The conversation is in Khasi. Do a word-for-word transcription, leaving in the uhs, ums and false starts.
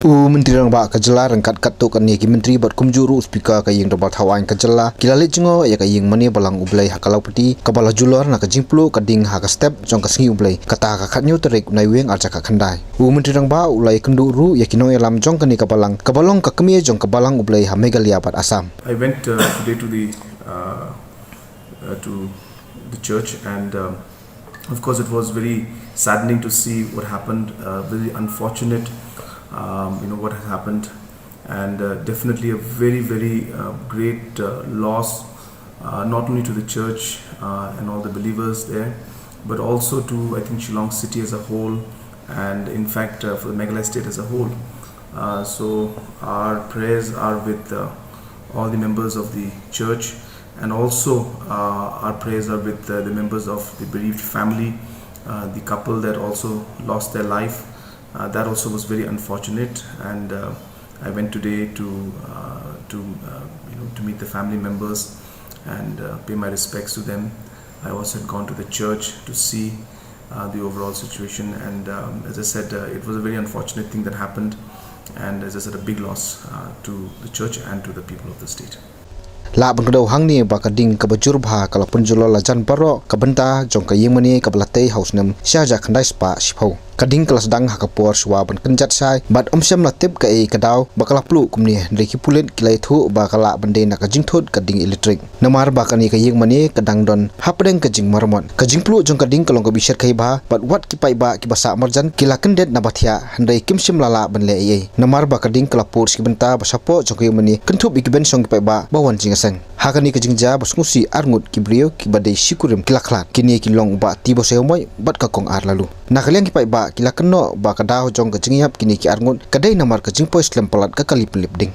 U Myntri Rangbah ka jylla ryngkat katto katne ki myntri bad kumjuh ruh u Speaker ka ïing dorbar thaw aiñ ka jylla ki la leit jngoh ïa ka ïing mane balang U Blei ha Kalaupati kaba la julor na ka jingpluh ka ding ha ka step jong ka sngi U Blei, kata ka khatñiew tarik u Naiwieng arhajar khatkhyndai. U Myntri Rangbah u la ïakynduh ruh ïa ki nongïalam jong kane ka balang kaba long ka kmie jong ka balang U Blei ha Meghalaya bad Assam. I went uh, today to the uh, uh, to the church, and um, of course, it was very saddening to see what happened. Uh, very unfortunate, um, you know, what has happened, and uh, definitely a very, very uh, great uh, loss, uh, not only to the church uh, and all the believers there, but also to, I think, Shillong city as a whole, and in fact, uh, for the Meghalaya state as a whole. Uh, so our prayers are with uh, all the members of the church, and also uh, our prayers are with uh, the members of the bereaved family, uh, the couple that also lost their life. Uh, that also was very unfortunate, and uh, I went today to uh, to uh, you know to meet the family members and uh, pay my respects to them. I also had gone to the church to see uh, the overall situation, and um, as I said, uh, it was a very unfortunate thing that happened, and as I said, a big loss uh, to the church and to the people of the state. Lah ban kdew hangne ba ka ding kaba jur bha ka la pynjulor la jan baroh ka bynta jong ka ïing mane kaba la tei ha u snem shihajar khyndai spah shiphew. Ka ding ka la sdang ha ka por shuwa ban kynjat shai bad ym shym la tip kaei ka daw ba ka la pluh kumne, hynrei ki pulit ki la ïathuh ba ka lah ban dei na ka jingthut ka ding elektrik. Namar ba kane ka ïing mane ka dang don hapdeng ka jingmaramot. Ka jingpluh jong ka ding ka long kaba shyrkhei bha bad wat ki paidbah kiba sah marjan ki la kyndit na ba thiah, hynrei kim shym la lah ban leh ei ei. Namar ba ka ding ka la pur sha ki bynta ba shapoh jong ka ïing mane, kynthup ïa ki bynshong ki paidbah ba wan jingïaseng. Ha kane ka jingjia ba sngewsih, arngut ki briew kiba dei shikurim ki la khlad. Kine ki long u Bah T. Bosei Homoi bad ka Kong R. Laloo. Na ka liang ki paidbah ki la kynnoh ba ka daw jong ka jingïap kine ki arngut ka dei namar ka jingpoi slem palat ka kali pynlip ding.